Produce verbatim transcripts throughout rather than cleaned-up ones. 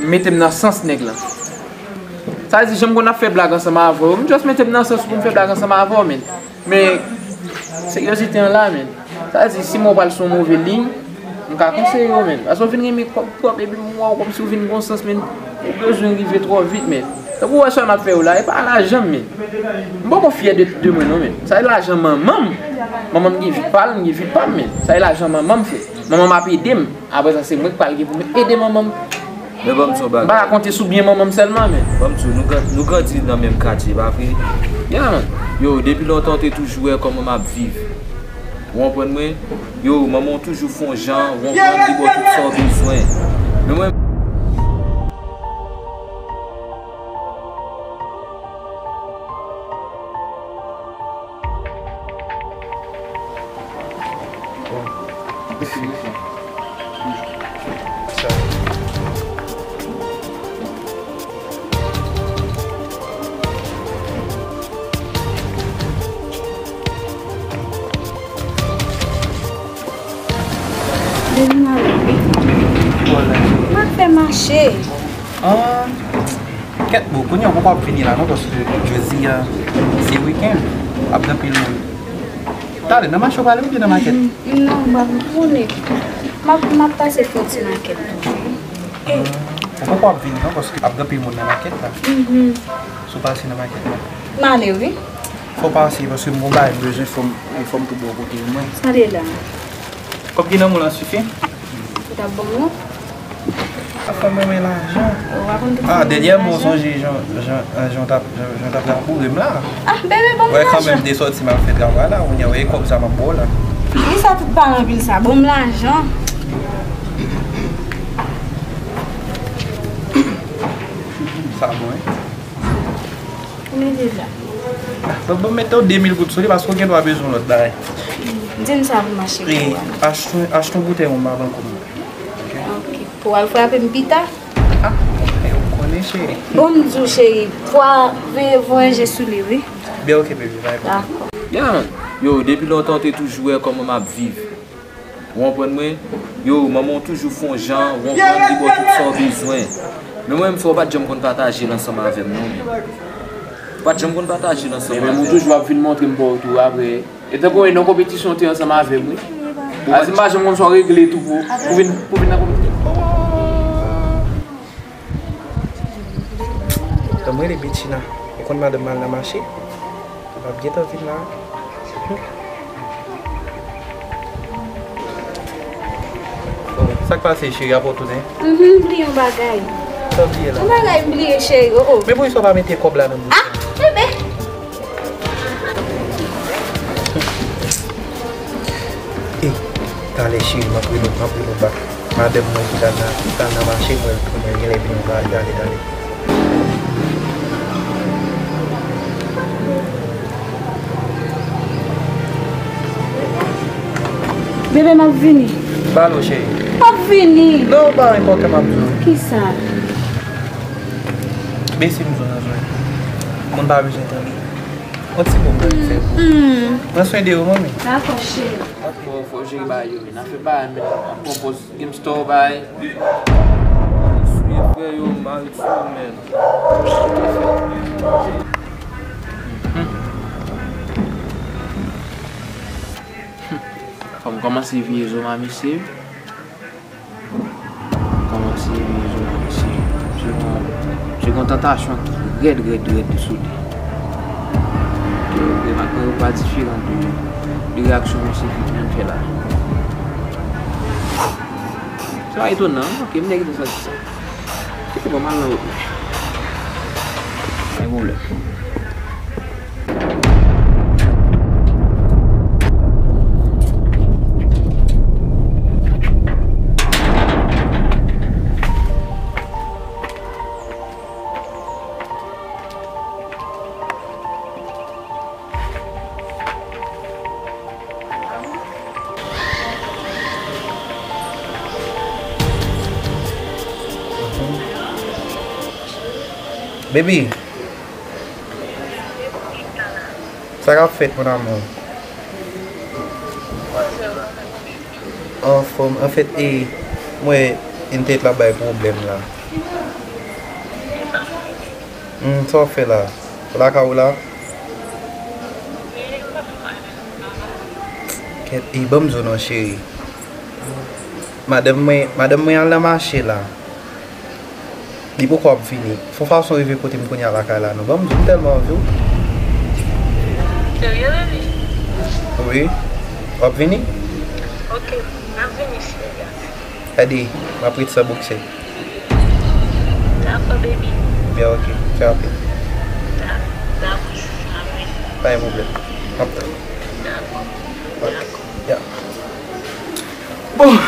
Mete m nan sans nèg lan. Sa vle di, jan m konn ap fè blag ansanm avè w, m just mete m nan sans pou m fè blag ansanm avè w, men. Men, seryozite an la, men. Sa vle di, si mwen pral sou yon move liy, m ka konseye w, men. Paske w vin renmen kòb twòp, epi m wè w kòmsi w vin gon sans, men. Ou bezwen rive twò vit, men. Tankou w wè sa m ap fè w la, e pa lajan m, men. M poko fyè de, de mwen, non, men. Sa e lajan manman m. Manman m gen vi pa l, m gen vi pa m, men. Sa e lajan manman m fè. Manman m ap ede m. Apre sa, se mwen k pral gen pou m ede manman m. Men ban m di w yon bagay. M pa ka konte sou byen manman m sèlman, men. Ban m di w, nou gran-, nou grandi nan menm katye, pa vre? Yeah, man. Yo, depi lontan, w te toujou wè kòman m ap viv. Ou konprann mwen? Yo, manman w toujou fè yon jan, ou konprann, li ba w tout sa w bezwen. Men mwen, Depi m ale. M ap fè mache. Ah, kèt bro, kounye a ou poko ap vini la non, paske jodi a se wikenn, ap gen anpil moun. Talè, nan mache w prale oubyen nan makèt? Non, m pa konnen. M ap, m ap pase fè ti makèt tou. Ou poko ap vini non, paske ap gen anpil moun nan makèt la. Si w pase nan makèt la. M ale wi. Fò w pase, paske m gon bagay m bezwen, fò m, fò m tou bò kote mwen. Sa l ye la? Kòb ki nan men w lan sifi? Ou t ap ban m non? Sa fè m renmen lajan. Ou pa konn tout sa. Ah, dènyèman, ou sonje jan, jan, jan w t ap, jan, jan w t ap laboure m la? Ah, bebe, ban m lajan. Wè, kanmenm, m te sòti, m al fè travay la, kounye a, wè, kòb sa m ap ba w la. Kisa tout paran anpil sa? Ban m lajan. Sa bon, wi. Mete la. Bon, bon, mete yon de mil goud sou li, paske w gen dwa bezwen lòt bagay. Di m sa pou mache pou ou a. Achte, achte yon boutèy yon maban kòm mwen. Ok? Ok. Pou w al frape m pita? Ah, bon, ou konnen, cheri. Bon, m di w, cheri, pou w veye voye je sou li, wi. Byen, ok, baby, bye, bye. Dakò. Yeah, man. Yo, depi lontan, w te toujou wè kòman m ap viv. Ou konprann mwen? Yo, manman w toujou fè yon jan, ou konprann, li ba w tout sa w bezwen. Men mwen menm, frè, w pa t janm konn pataje l ansanm avè m, non, men. Ou pa t janm konn pataje l ansanm avè m. Ebyen, ou toujou ap vin montre m pa w tou apre. E tankou w nan konpetisyon w te ansanm avè m, wi. Azi m pa janm konn sa w regle tou pou, pou vin, pou vin nan konpetisyon. Ban m rele Bettina. Ou konn madanm m al nan mache? L ap gentan vin la. Bon, sa k pase, cheri, apa w tounen? Mhm, m bliye yon bagay. Sa w bliye la? Yon bagay m bliye, cheri, oh, oh. Men poukisa w pa mete kòb la nan bouch? Ah, bebe! E, talè, cheri, m ap rele w, m ap rele w bak. Madanm mwen ki t al nan, ki t al nan mache, mwen, mwen genlè vin yon bagay, talè, talè. Bebe, m ap vini. Balo, cheri. M ap vini. Non, pa enpòtan, m ap di w. Kisa? Bese m zo nan zòrèy. Moun pa bezwen tande. On ti bon bagay fè pou ou. Pran swen de ou, manmi. Dakò, cheri. Bon, fò jere bagay yo, men afè bagay, men ap pran pòz Game Store, bagay. Swiv, frè yo, mari sou men. Fò m kòmanse vye zo, ma mesye. Kòmanse vye zo, mesye. Se yon, se yon tantasyon ki rèd, rèd, rèd sou li. Ke remake yo pa diferan de, de reyaksyon mesye ki vin fè la. Se pa etonan, ok, m te gentan santi sa. Kite bon, m al nan wout mwen. Pa gen pwoblèm. Baby. Sa k ap fèt, mon amour? Anfòm, anfèt, e, mwen, entèt la bay pwoblèm la. Hmm, sa w ap fè la? Ou lakay ou la? Kèt, e, ban m di w non, cheri. Madanm mwen, madanm mwen al nan mache la. Li poko ap vini. Fò fason rive kote m kounye a lakay la, non. Ban m di w, m tèlman anvi w. Serye, baby? Wi. W ap vini? Ok, m ap vini, cheri. Gade, m ap ret san bokse. Dakò, baby. Byen, ok. Fè rapid. Da-, dakò, cheri. Pa gen pwoblèm. M ap tann. Dakò. Ok. Dakò. Ya. Bon.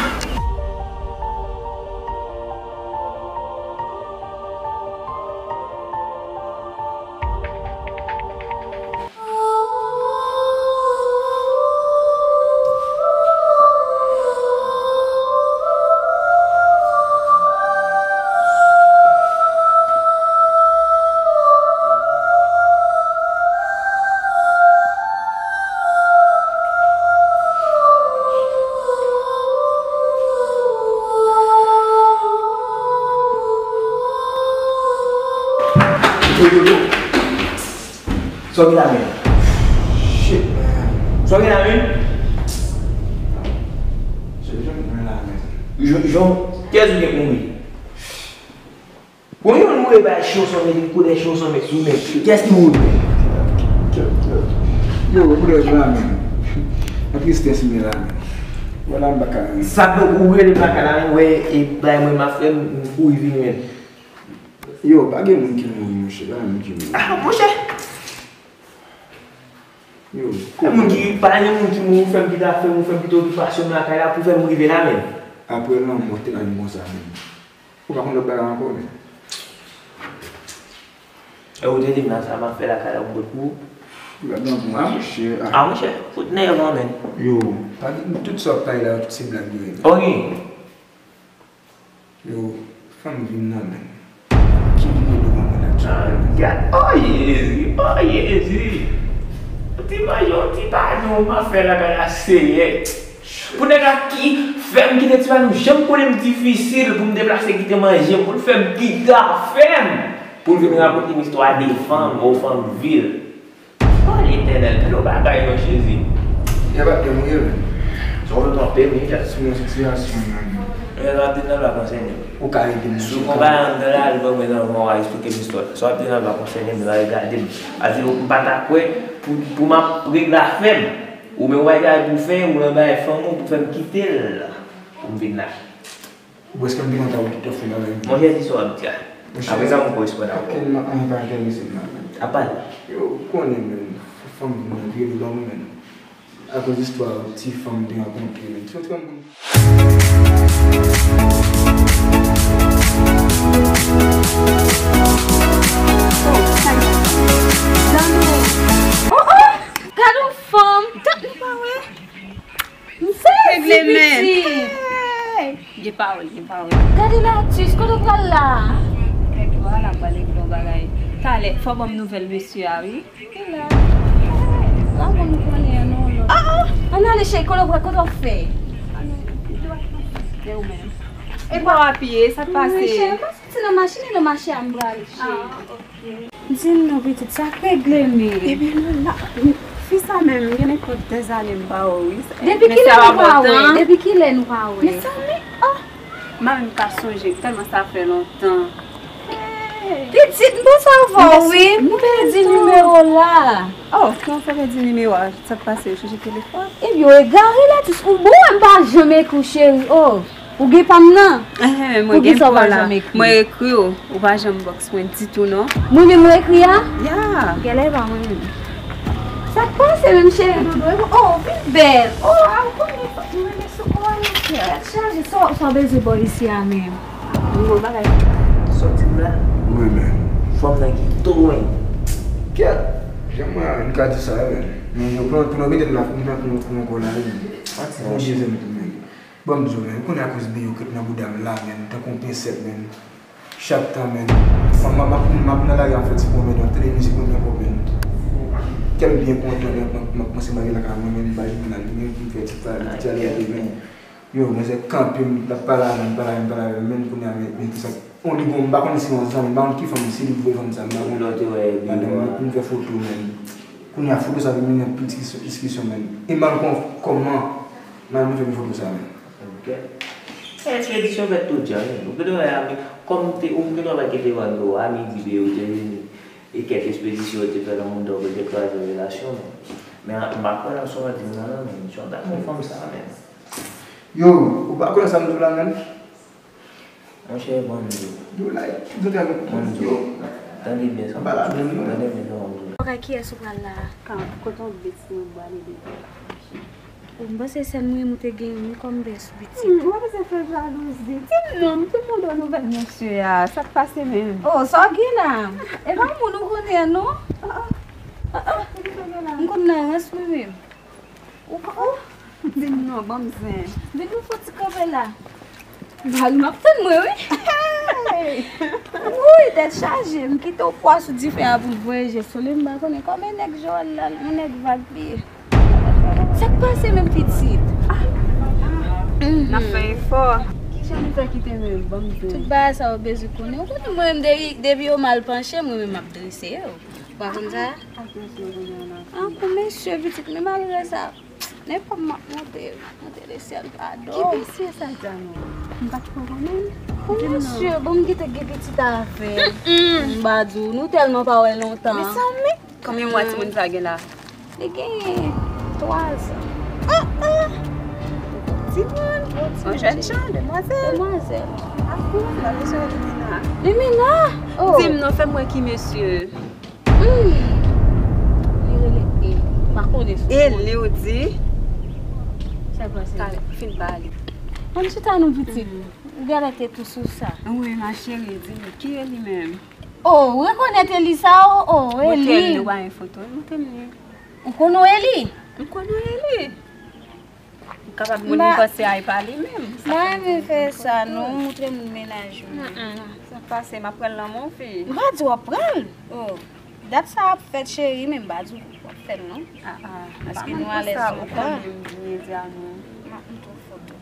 Yo, yo, yo. Sa w gen la men? Shit, man. Sa w gen la men? Shit, jan m gen la men. Jan, jan, kiyès ou gen pou mouri? Bon, yon mouri bay cho sa w mete, koulè cho sa w mete sou men. Kiyès ki mouri? Yo, koulè cho la men. Nan tristès m ye la men. Vwala m baka la men. Sa k ou rele baka la men, wè, e bay mwen m ap fè, m kouri vini men. Yo, pa gen moun ki mouri, monchè, pa gen moun ki mouri. Ah, monchè! Yo, pa gen moun ki, pa gen moun ki mouri, ou fè m kite afè m, ou fè m kite okipasyon m lakay la pou fè m rive la menm. Apre lanmò te ka vin konsa menm. Ou pa konn lòt bagay ankò menm. E ou te di m la sa m ap fè lakay la pou m pot pou ou. Gad nan bon, ah, monchè, ah. Ah, monchè, fout nèvan menm. Yo, pa gen, tout sa w ap pale la yo, tout se blag yo ye. Ok. Yo, fè m vin nan men. Ki vin devan mwen la, tchak. Gad, oh Jezi, oh Jezi. Ou te manje yon ti padon, m ap fè lakay la, Seyè. Pou nèg la ki fè m kite ti padon, janm konnen m difisil pou m deplase kite manje m, pou l fè m kite afè m, pou l vin rakonte m istwa de fanm, o fanm vil. Oh, Letènèl, men yon bagay non, Jezi. E pa byen mouye, men. Sa w vle twonpe m, wi, gad. Se yon sitiyasyon, man. Men sa w ap di nan l pa konsène m. Ou ka ede m, si w konn bagay anndan la, li ban mwen nan, mwen va eksplike m istwa. Sa w ap di nan l pa konsène m, li pa regade m. Sa vle di, m pa ta kwè pou, pou m ap regle afè m. Ou menm ou bay kay pou fè, ou nan bay fanm ou pou fè m kite l, pou m vin la. Ou prèske m te kontan ou te fou nan men. Monchè, di sa w ap di a. Monchè, apre sa, m koresponn ak ou. Okenn anyen pa enterese m la, men. Apa l? Yo, ou konnen, men. Fanm nan vye li ban mwen, men. Akoz istwa ti fanm te rankontre, men. Ti fanm. Oh, oh! Gad yon fanm! Dat nou pa wè. M sezi, pitit. Gen pawòl, gen pawòl. Gade la, Tis, kote w pral la? Kèk lwa la pral regle yon bagay. Talè, fò w ban m nouvèl mesye a, wi. Ki la? La, bon, nou konnen an, non, non. Ah, ah! Ann ale, cheri, kote w pral, kote w ap fè? Ann, dwat nan. E ou menm? E pa w apiye, sa k pase? Mwen, cheri, m pa soti nan machin, e nan mache a m prale, cheri. Ah, ok. Di m non, pitit, sa k regle, men? Ebyen, mwen la, fi sa menm, gen nenpòt dèzane m pa wè w, wi. Depi kilè nou pa wè? Depi kilè nou pa wè? Mezanmi, oh! M pa menm ka sonje, tèlman sa fè lontan. Pitit, m panse avè w, wi. M pèdi nimewo w la. Oh, kòman w fè pèdi nimewo a? Sa k pase, ou chanje telefòn? Ebyen, w egare la, tou, ou bon, m pa janm ekri w, cheri, oh. Ou gen pa m nan? Enhen, mwen gen pa w la. Mwen ekri w, ou pa janm box mwen ditou non. Mwen menm ou ekri a? Ya. Genlè e pa mwen menm. Sa k pase menm cheri doudou? Oh, ou vin bèl. Oh, a ou konnen fòk mwen rete sou ou a monchè. Tèt chaje, sa, sa w bezwen bò isi a menm? Nouvo bagay sòti m la. Mwen menm. Fanm nan ki tou lwen. Kèt! Jan mwen, m ka di sa wi. Men yo pran, pran mete m la, m pran pou yon, pou yon kò la wi. Yon dezyenm tou menm. Ban m di w, men, ou konnen akoz men yo k nan bouda m la, men, tankou yon pensèt, men. Chak tan, men. Fanm, m ap, m ap nan lari, m ap fè ti pwomèn, m ap tande mizik mwen, men, men. Kè m byen kontan, men, m ap, m ap panse m ale lakay mwen, men, m bay jounal, men, pou m fè ti pale, ti ale, men. Yo, mwen se kanpe, m t ap pale avè m, pale avè m, pale avè m, men, kounye a, men, men, kisa. On li bon, m pa konn si yon zanmi, m pa konn ki fanm, si li voye fanm sa, m pa konn. Lè w te wè epi. Madanm, mwen, m fè foto, men. Kounye a, foto sa vin mennen anpil diskisyon, diskisyon, men. E m pa konn kòman madanm mwen fè gen foto sa, men. Ok. E ekspedisyon fèt tout jan, wi. Ou genlè wè, ami, kòm te, ou genlè wè ki te vann dlo a, mi di de yo te vini. E kèk ekspedisyon yo te fè nan moun dòk yo te kraze relasyon, men. Men m pa kwè nan sa w di m nan, non, men. Jan w ta yon fanm sa, men. Yo, ou pa kwè sa m di w la, menm? Monchè, ban m di w. Yo, like, yo tèlman, ban m di w. Yo. Tande byen sa. Ba la menm, non. Tande byen sa, ban m di w. Ok, kiyès ou pral la? Kan, kote yon bèt mwen pral ede. O, m panse sèl mwen ou te gen wi kòm bèt pitit. Hmm, ou pa bezwen fè jalouzi. Di m non, m te mande w nouvèl mesye a. Sa k pase menm? O, sa w gen la? E pa moun ou konnen non? Ah, ah. Ah, ah. M konn nan rans mwen menm. Ou pa, oh, di m non, ban m zen. Vin nou fè ti kanpe la. Mari m ap tann mwen, wi. Hey! Wouy, tèt chaje. M kite w pwa sou dife a pou l voye je sou li. M pa konnen kòman nèg Joel la, yon nèg vag li ye. Sa k pase menm pitit? Ah, ah. Mhm. N ap fè efò. Kijan nou fè kite menm? Ban m zen. Tout bagay sa yo bezwen konnen. Ou konnen mwen menm depi, depi yo mal panche, mwen menm m ap drese yo. Ou pa konn sa? Ak mesye yo kounye a nan. An, pou mesye pitit, men malgre sa, nenpòt m ap monte, monte lesyèl padon. Ki mesye sa, Djanou? M pa t ko konnen l. Pou mesye, bon, m gentan gen pitit avè l. M pa di w, nou tèlman pa wè l lontan. Mezanmi, konbyen mwa timoun sa gen la? Li gen twa zan. Ah, ah! Timoun, yon jèn jan, demwazèl. Demwazèl. Ah, bon, la mesye Limena. Limena? Oh. Di m non, fè m wè ki mesye. Hmm. Li rele Eli. M pa konnen si w konnen. Eli, ou di? Sa k pase? Talè, fin pale. Ann chita non pitit. Ou genlè te tou sou sa. Wi, ma chérie, di m, ki Eli menm? Oh, ou rekonèt Eli sa, oh, oh, Eli. Montre m li, ou pa gen foto l, montre m li. Ou konnen Eli? M konnen Eli. M kapab moun li panse a e pa li menm. M pa renmen fè sa non, montre moun mennaj ou. Mm, mm. Sa pase, m ap pran l nan men w fi. M pa di w ap pran l. Oh. Dat sa ap fèt cheri, men m pa di w w ap fè l non. Ah, ah. Paske nou alèz lontan. M ap montre w foto.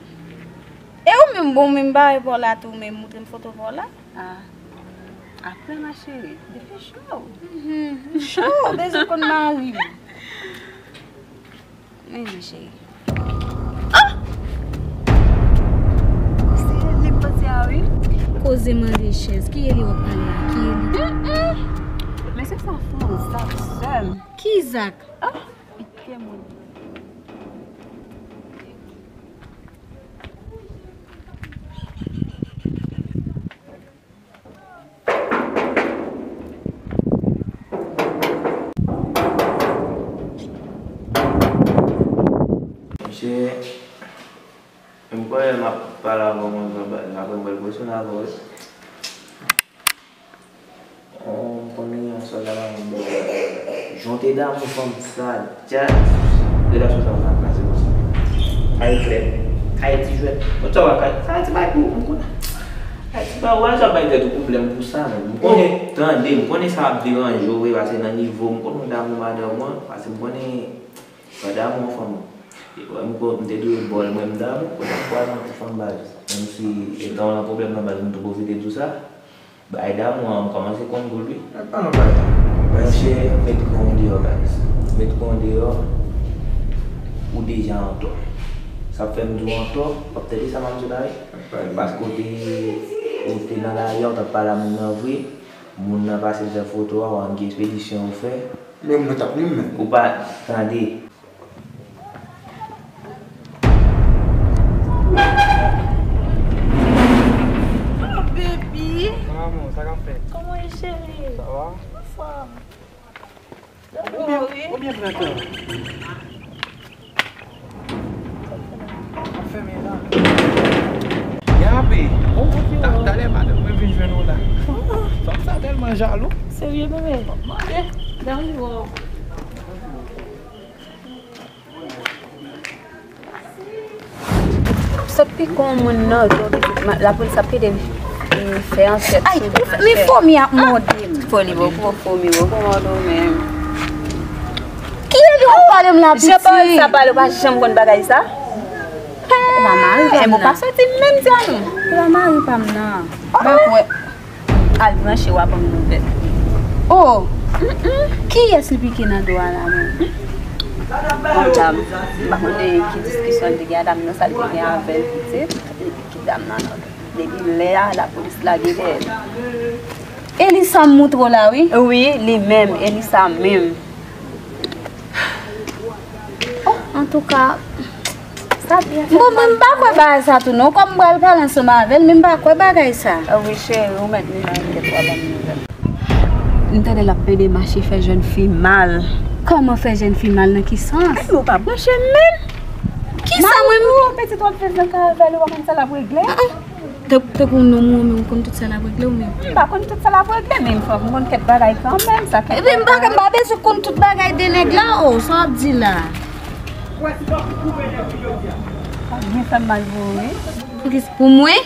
E ou menm, bon, menm bagay pa w la tou, men montre m foto pa w la. Ah. Apre ma chérie, depi cho. Mhm. Cho, bezwen konn mari m. Men, men, cheri. Ah! Se li m panse a, wi. Koze mande chèz. Ki Eli w ap pale a? Ki Eli? Mm, mm. Men se sa fè yon zak sè m. Ki zak? Ah! Pike moun. Mesye, m kwè m ap pale avè w konsa, apre m pral pwosyone avè w wi. Oh, m konnen yon sòlda la, jan w te damou fanm sa, djaz, relasyon sa w pa kraze konsa. Ayiti klè. Ayiti jwèt. Ou sa w ka, Ayiti bay pou, m konnen. Ayiti bay, ou wè sa bay tèt ou pwoblèm pou sa, men. M konnen, tande, m konnen sa ap deranje w, wi, paske nan nivo, m konnen w damou madanm mwen, paske m konnen, w damou fanm. E, wè, m ko-, m te dwe ba w l, mwen m damou, kote m pral nan pou fanm baz. Menm si, e, etan w nan pwoblèm nan baz, m tou pwofite di w sa. Bagay damou an, m kòmanse konn gou l wi. Ap pa nan bagay. Monchè, met kò w deyò, guys. Met kò w deyò, ou deja antò. Sa fè m di w antò, w ap tande sa m ap di w la wi. Paske ou te, ou te nan lari a, ou t ap pale a moun nan vre. Moun nan pase l fè foto a, ou ann gen ekspedisyon ou fè. Men moun nan t ap li menm. Ou pa tande. Oh, baby. Mon amour, sa k ap fèt? Kòman w ye, cheri? Sa va? Anfòm. Ou byen, ou byen pran tan. Ap fèmen la. Yape. Oh, ta-, talè madanm mwen vin jwenn ou la. Fanm sa tèlman jalou. Serye, bebe? Mande. Dam, wow. Sot pike yon moun nan, lapolis ap ede m fè ankèt sou li. Ay, men fomi ap mòde m. Fomi, bòkò, fomi, bòkò, mòde w menm. Ki Eli w ap pale m la, pitit? Jan pawòl sa pale, w pa janm konn bagay sa. E pa mari pa m nan. E pa soti menm, di a nou. E pa mari pa m nan. M pa kwè. Al branche, w a ban m nouvèl. Oh! Kiyès li pike nan do a la menm? Yon dam, m pa konnen ki diskisyon l te gen a dam nan, sa l te gen avè l pitit, li pike dam nan. Depi lè a, lapolis lage dèyè l. Elisa m moutre w la, wi. Wi, li menm, Elisa menm. Oh, antouka, sa byen fèt. Bon, mwen m pa kwè bagay sa tou non. Kòm m pral pale ansanm avè l, men m pa kwè bagay sa. Ah wi, cheri, ou mèt ni nan kèt w a ban m nouvèl. M tande l ap plede mache fè jèn fi mal. Kòman fè jèn fi mal, nan ki sans? Ay, men w pa branche m menm. Kisa mwen m... Pitit w ap viv nan kay avè l, ou pa konn sa l ap regle? Tankou, tankou non, mwen menm, m konn tout sa l ap regle ou menm? M pa konn tout sa l ap regle, men m fòk m konn kèk bagay kanmenm, sa kèk... Ebyen, m pa, m pa bezwen konn tout bagay de nèg la, oh, sa w ap di la? Sa byen fè m mal pou ou, wi. Poukisa pou mwen?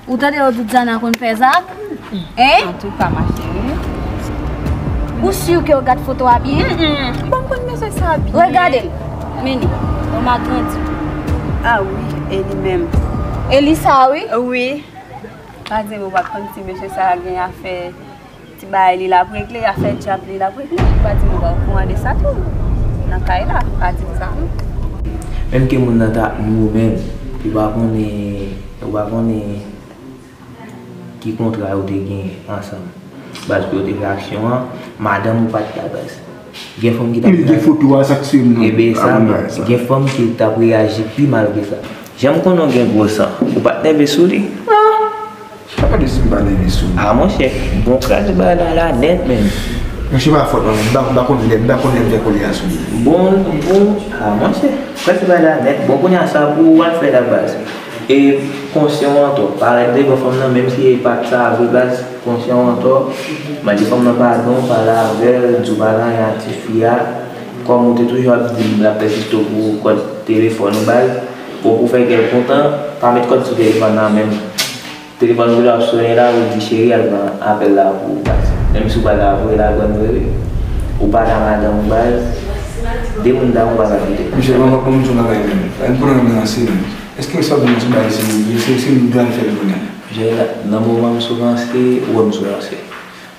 Ou tande yo di Diana konn fè zak? Hein? Antouka, ma chérie. Ou si ke w gad foto a byen? Mm, mm. Bon, m konn mesye sa byen. Regade l. Men li. Yon magrandi. Ah wi, e li menm. E li sa, wi? Wi. Pa di m ou pa konn ti mesye sa a gen afè ti bagay li l ap regle, afè djab li l ap regle. Pa di m ou pa okouran de sa tou. Nan kay la, pa di m sa non. Menm ke moun nan ta ap nou menm, ou pa konnen, ou pa konnen ki kontra yo te gen ansanm. Baz pou yo te fè aksyon an, madanm ou pa t la baz. Gen fanm ki t ap... Men gen foto a, sa k swiv nou. Ebyen sa, gen fanm ki t ap reyaji pi mal ke sa. Jan m konnen w gen gwo san, ou pa t nève sou li? Ah! Pa gade si m pa nève sou li. Ah, monchè, bon kras bagay la la nèt, menm. Monchè, pa fòt mwen, m pa, m pa konn lè, m pa konn lè m fè kolè a sou li. Bon, bon, ah, monchè, kras bagay la nèt. Bon, kounye a sa pou w al fè la baz. E konsyan w antò. Pa rete devan fanm nan, menm si e pa t sa vre baz, konsyan w antò. Mande fanm nan padon, pale avè l, di w pale anyen ak tifi a. Kòm ou te toujou ap di m l ap pèsiste pou kòd telefòn ou baz. Bon, pou fè kè l kontan, pa met kòd sou telefòn nan menm. Telefòn ou la ap sonnen la, ou di cheri al pran apèl la pou ou baz. Menm si w pa ta voye l al pran l vre wi. Ou pale a madanm ou baz. De moun ta konn pa ka kite. Mesye, ban m, ban m di w yon bagay menm. Pa gen pwoblèm nan se menm. Èske sa w di m se bagay serye vre? Se, se m dwe al fè l kounye a. Jay la, nan moman m sou ranse, ou wè m sou ranse.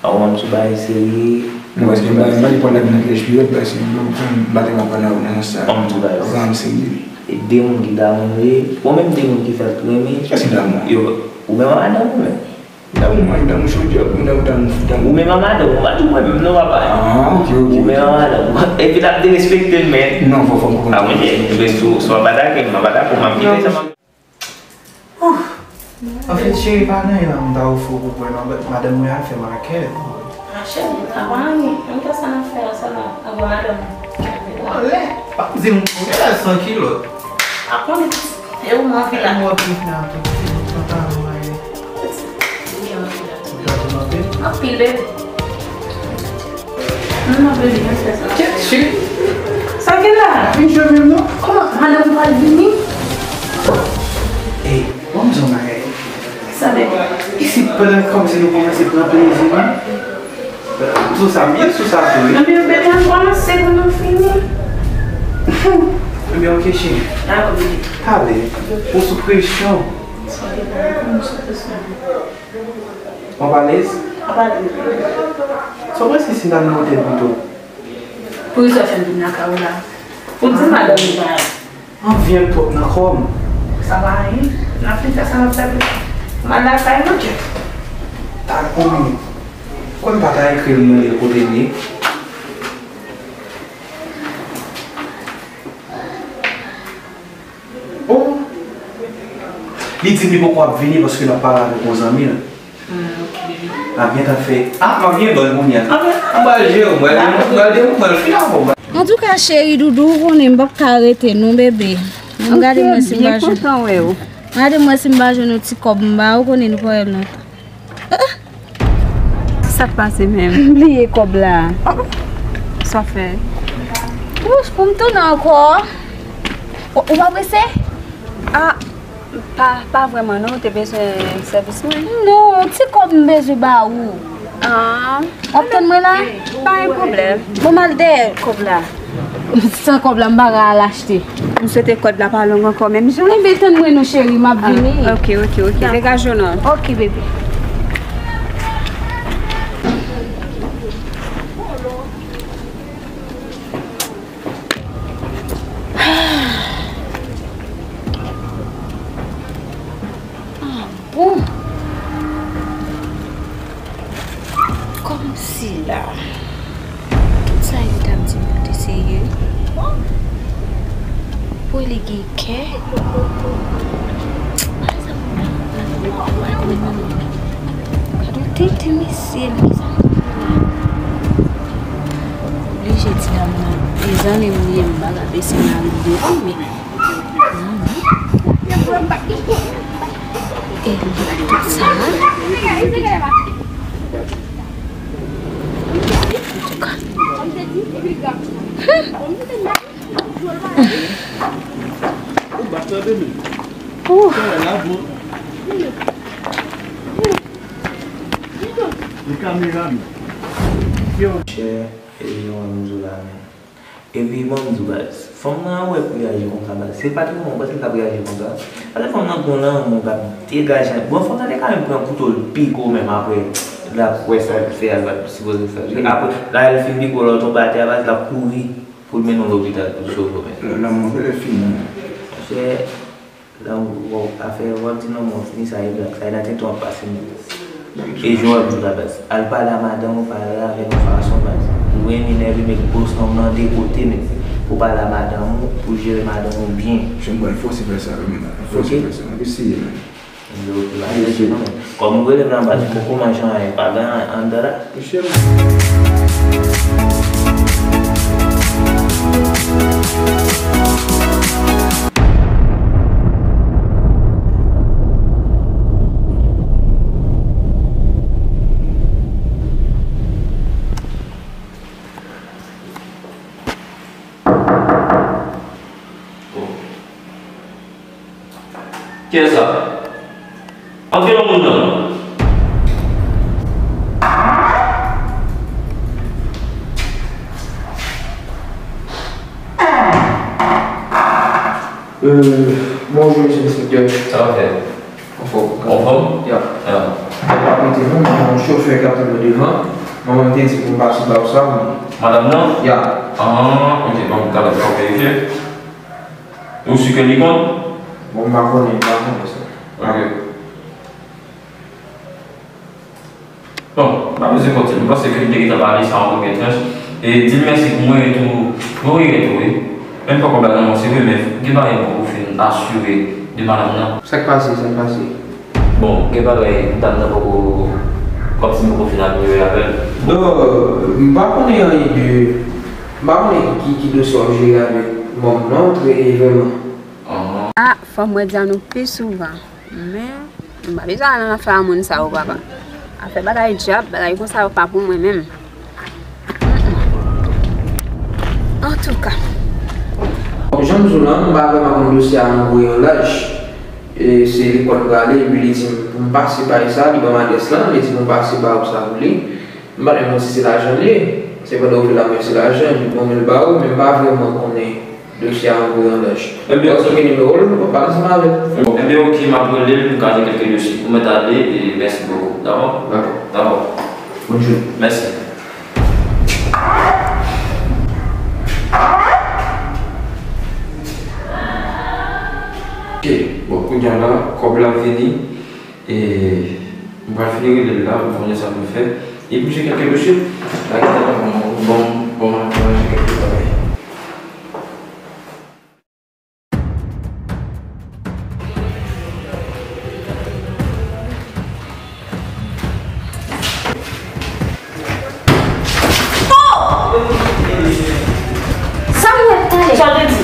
An, ou wè m sou bagay serye. Non, paske m pa, m pa gen pwoblèm nan kèch pirèt, paske m, m, m pa te konn pale avè w nan sans sa. An, m di w bagay. Ou pa wè m serye. E de moun ki ta renmen, bon, menm de moun ki fè l renmen. Kiyès ki damou? Yo, ou menm a madanm ou menm. Damou, mwen, damou chou dyòb, mwen, damou, damou, damou. Ou menm a madanm ou, pa di mwen menm non, papa. Ah, ok, ok, ok. Ou menm a madanm ou. Epi l ap derespekte l, men. Non, fò, fò m konprann. Ah, mwen, si w ap atake m, m ap atake w, m ap kite sa, m ap... Ouf! Anfèt, cheri, pa gen anyen m ta ofri w pou bwè non, but madanm mwen al fè makèt. Ma cheri, pa gen anyen. Menm jan sa n ap fè a, sa va. Anvan madanm mwen. Anlè, pa di m pou lè san kilòt. Pa konnen pitit, e ou m anvi la. Ou anvi la, tout ti bout pantalon a ye. Ou gade m anpil. Anpil, bebe. Non, non, bebe, pa fè sa. Kèt, cheri. Sa gen la? Vin jwe menm non. Kòman? Madanm ou pral vini? Ey, ban m di w yon bagay. Sa, bebe? Isit, pandan kòmsi nou kòmanse pran plezi, wi. Sou sa, m byen sou sa tou, wi. Ebyen, bebe, ann kòmanse pou nou fini. Ebyen, ok, cheri. Dakò, bebe. Talè, ou sou presyon. Sa gen la, m sou presyon. W ap alèz? W ap alèz. Sa w panse si n ta nan otèl pito? Poukisa w fè m vin lakay ou la? Ou di madanm ou pa la. Anvi an twòp nan kò m. Sa pa anyen. N ap fin fè sa n ap fè pito. M al lakay mwen. Kèt. Tann yon minit. Kwè m pa ta ekri l mande l kote l ye. Oh! Li di m li poko ap vini paske l ap pale avèk yon zanmi l. Hmm, ok. L ap gentan fè. Ah, m ap gen ban l kounye a. Ok. M pral jere w, m pral, m pral, m pral fin avè w. Antouka, cheri doudou, ou konnen m p ap ka rete non, bebe. Men gade mwen si m pa jwenn. Gade mwen si m pa jwenn yon ti kòb m ba ou, konnen nou pa wè l lontan. Sa k pase menm? M bliye kòb la. Sa fè? Wouch, pou m tounen ankò. Ou, ou pa prese? Ah, pa, pa vrèman non, ou te bezwen sèvis mwen? Non, ti kòb m bezwen ba ou. Ah. W ap tann mwen la? Pa gen pwoblèm. Bon, m al dèyè kòb la. San kòb la, m pa ka al achte. M swete kòd la pa long ankò menm jan. Enben, tann mwen non, cheri, m ap vini. Ah, ok, ok, ok. Dakò. Degaje w non. Ok, bebe. Sila. Tout sa yo t ap di m yo te serye. Pou li gen kè. Gad yon tenten mesye, mezanmi. Oblije di dam nan, e zanmi m li ye, m pa ka bese mari m devan, men. E li tout sa. Antouka. Ou bat tande men. Ou. Li kamera men. Yo. Chè, e jan w wè m sou la men. Epi, ban m di w, baz, fanm nan wè pou li aji konsa, baz. Se pa te kòman w panse l t ap reyaji konsa. Paske fanm nan gon lanmou k ap degaje. Bon, fanm nan te ka menm pran kouto l pike w menm apre. L ap wè sa l fè a, l pa t sipoze fè. Apre, la, l fin pike w, lè w tonbe atè a, baz, l ap kouri pou l mennen w lopital pou l sove w menm. Lanmou genlè fini. Monchè, Lè w, w, afè, w ap di non, mwen fini sa, e blak, sa e nan tenten w ap pase m. E jan w ap di w la, baz. Al pale a madanm ou, pale avè l yon fason, baz. Ou renmen nève met bòs nonm nan de kote, men. Pou pale a madanm ou, pou jere madanm ou byen. Jan m pral fòse fè sa, wi, men. Fòse fè sa. M ap eseye, men. Ok, baz. Kòm ou rele m nan, baz, m poko manje anyen, pa gen anyen anndan la. Mesye, Kiyès sa? Antre non moun nan. Euh, bonjou, mesye enspektè. Sa w ap fè? Anfòm. Anfòm? Ya. Ya. Mwen pa mete non, men yon chofè k ap tann mwen devan. Mwen menm te di pou m pase ba w sa, men. Madanm nan? Ya. Ah, ok, bon, talè, m ap verifye. Ou si ke li konn? Bon, m pa konnen, m pa konnen sa. Ok. Bon, m pa bezwen konte. M panse ke li te gentan pale sa yon premye tranch. E di l mèsi pou mwen tou. Mwen regrèt tou, wi. Men m poko ba l nan mwen, se vre, men gen bagay mwen pou fin asire de madanm nan. Sa k pase? Sa k pase? Bon, gen bagay, dam nan poko, kòmsi m poko fin amelyore avè l. Non, m pa konnen anyen de, m pa konnen ki, ki dosye w ap jere avèk manm nan, trè, e vrèman. Ah, fò m wè Diane pi souvan. Men, m pa bezwen al nan afè a moun sa yo, papa. Afè bagay djab, bagay konsa yo pa pou mwen menm. Mm-mm. Antouka. Jan m di w lan, m pa vrèman konn dosye a nan gwo yon laj. E se lekòl m prale, epi li di m pou m pase bay sa, li ban m adrès lan, li di pou m pase ba ou sa pou li. M pa menm konn si se lajan l ye. Se pandan ou vle la, men se lajan, li ban mwen l ba ou, men m pa vrèman konnen dosye a an gwo yon laj. Ebyen, lè w gen nimewo l, ou pa ansanm avè l. Ebyen, ok, m ap rele l, m ka gen kèlke dosye pou mwen ta ale, e mèsi bokou. Dakò? Dakò. Dakò. Bonne journée. Mèsi. Ok, bon, kounye a la, kòb la vini. E m pral fini rele l la, m konnen sa pou l fè. E pou se kèlke dosye, la gen tan bon, bon, bon, mwen ranje kèlke bagay. Sa m wè talè? Sa w te di?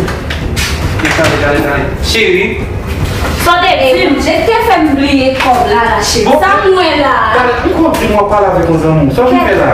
Talè, talè, talè. Cheri. Sa w te di? Jan te fè m bliye kòb la la, cheri. Bon, sa m wè la. Talè, m konn di m w ap pale avèk yon zanmi w. Sa w vin fè la?